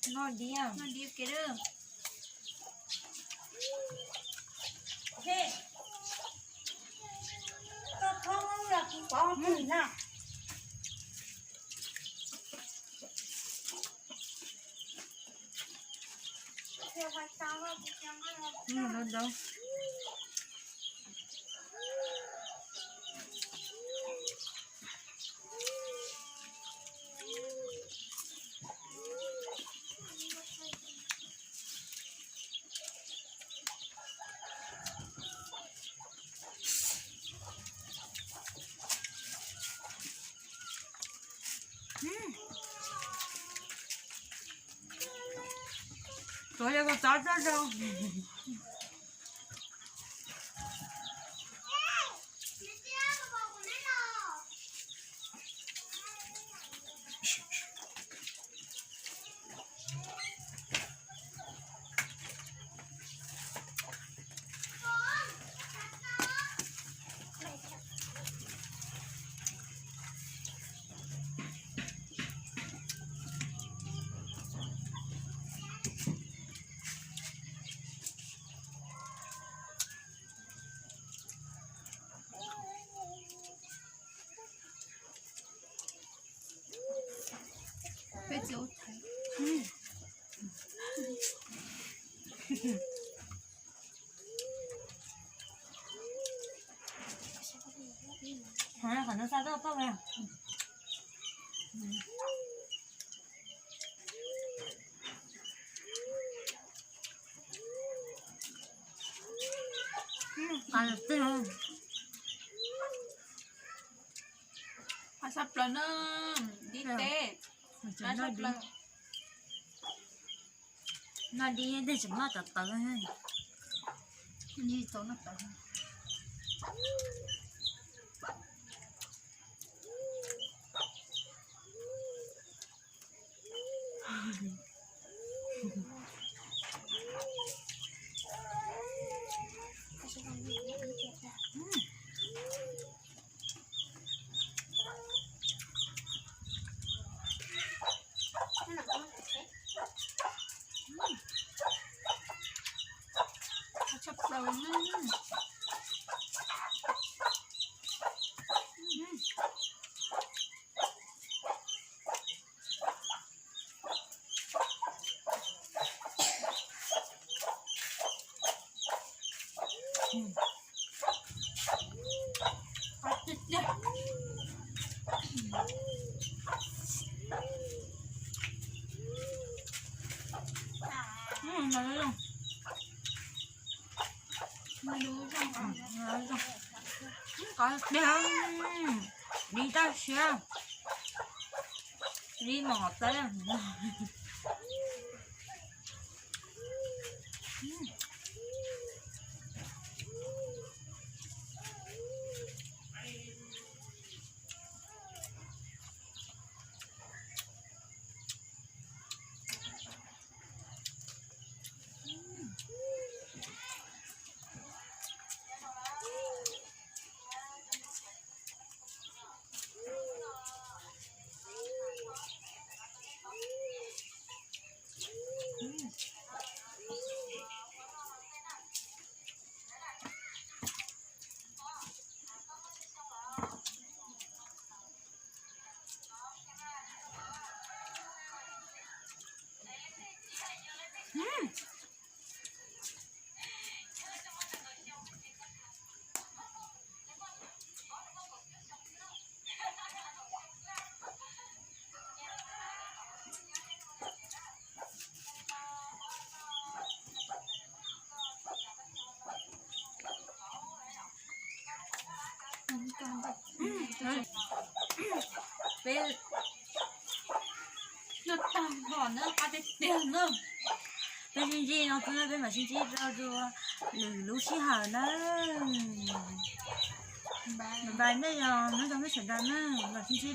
Noj diav, noj diav kiag. Koj thoob los kuv pov twg na. Tuav yog kua txob tsob zoo. Peb txiv ua thaib. Qhov no xa tuaj pauj. Qab tshaj plaws na, dib teb. Noj dib tej tseem noj tawv tawv, dib tau noj tawv. Tshaj plaws. Qab tiag, dib tag siab, dib mos txawb. Peb noj tag nrho na, qab tiag tiag na. Peb sib ntsib no xwb, peb mam sib ntsib rau lwm lub sij hawm na. Bye nej, nyob zoo nej sawv daws na, mam sib ntsib.